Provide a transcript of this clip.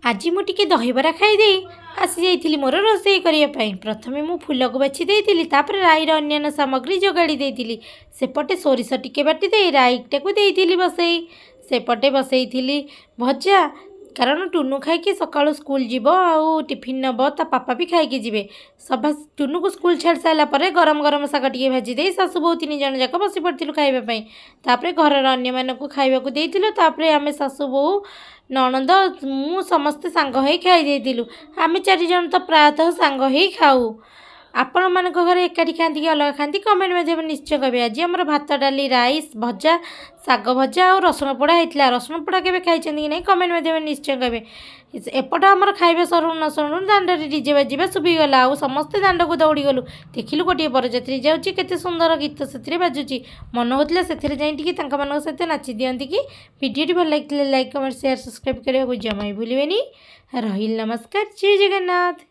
ଆଜି ମୁଁ ଟିକେ ଦହିବରା ଖାଇଦେଇ ଆସିଯାଇଥିଲି ମୋର ରୋଷେଇ କରିବା ପାଇଁ। ପ୍ରଥମେ ମୁଁ ଫୁଲକୁ ବାଛି ଦେଇଥିଲି, ତାପରେ ରାଇର ଅନ୍ୟାନ୍ୟ ସାମଗ୍ରୀ ଯୋଗାଡ଼ି ଦେଇଥିଲି। ସେପଟେ ସୋରିଷ ଟିକେ ବାଟି ଦେଇ ରାଇଟାକୁ ଦେଇଥିଲି ବସେଇ। ସେପଟେ ବସେଇଥିଲି ଭଜା, କାରଣ ଟୁନୁ ଖାଇକି ସକାଳୁ ସ୍କୁଲ ଯିବ ଆଉ ଟିଫିନ୍ ନେବ, ତା ପାପା ବି ଖାଇକି ଯିବେ। ସଭା ଟୁନୁକୁ ସ୍କୁଲ ଛାଡ଼ି ସାରିଲା ପରେ ଗରମ ଗରମ ଶାଗ ଟିକେ ଭାଜି ଦେଇ ଶାଶୁ ବୋହୂ ତିନି ଜଣ ଯାକ ବସି ପଡ଼ିଥିଲୁ ଖାଇବା ପାଇଁ। ତାପରେ ଘରର ଅନ୍ୟମାନଙ୍କୁ ଖାଇବାକୁ ଦେଇଥିଲୁ। ତାପରେ ଆମେ ଶାଶୁ ବୋହୂ, ନଣନ୍ଦ, ମୁଁ ସମସ୍ତେ ସାଙ୍ଗ ହେଇ ଖାଇ ଦେଇଥିଲୁ। ଆମେ ଚାରିଜଣ ତ ପ୍ରାୟତଃ ସାଙ୍ଗ ହେଇ ଖାଉ। ଆପଣମାନଙ୍କ ଘରେ ଏକାଠି ଖାଆନ୍ତି କି ଅଲଗା ଖାଆନ୍ତି, କମେଣ୍ଟ ମାଧ୍ୟମରେ ନିଶ୍ଚୟ କହିବେ। ଆଜି ଆମର ଭାତ, ଡାଲି, ରାଇସ୍, ଭଜା, ଶାଗ ଭଜା ଆଉ ରସୁଣ ପୋଡ଼ା ହେଇଥିଲା। ରସୁଣ ପୋଡ଼ା କେବେ ଖାଇଛନ୍ତି କି ନାହିଁ, କମେଣ୍ଟ ମାଧ୍ୟମରେ ନିଶ୍ଚୟ କହିବେ। ଏପଟ ଆମର ଖାଇବା ସରୁ ନ ସରୁ ଦାଣ୍ଡରେ ଡିଜେ ବାଜିବା ଶୁଭିଗଲା ଆଉ ସମସ୍ତେ ଦାଣ୍ଡକୁ ଦୌଡ଼ିଗଲୁ। ଦେଖିଲୁ, ଗୋଟିଏ ବରଯାତ୍ରୀ ଯାଉଛି, କେତେ ସୁନ୍ଦର ଗୀତ ସେଥିରେ ବାଜୁଛି। ମନ ହେଉଥିଲା ସେଥିରେ ଯାଇ ଟିକେ ତାଙ୍କମାନଙ୍କ ସହିତ ନାଚି ଦିଅନ୍ତି କି। ଭିଡ଼ିଓଟି ଭଲ ଲାଗିଥିଲେ ଲାଇକ୍, କମେଣ୍ଟ, ସେୟାର, ସବସ୍କ୍ରାଇବ୍ କରିବାକୁ ଜମା ବି ଭୁଲିବେନି। ରହିଲି, ନମସ୍କାର, ଜୟ ଜଗନ୍ନାଥ।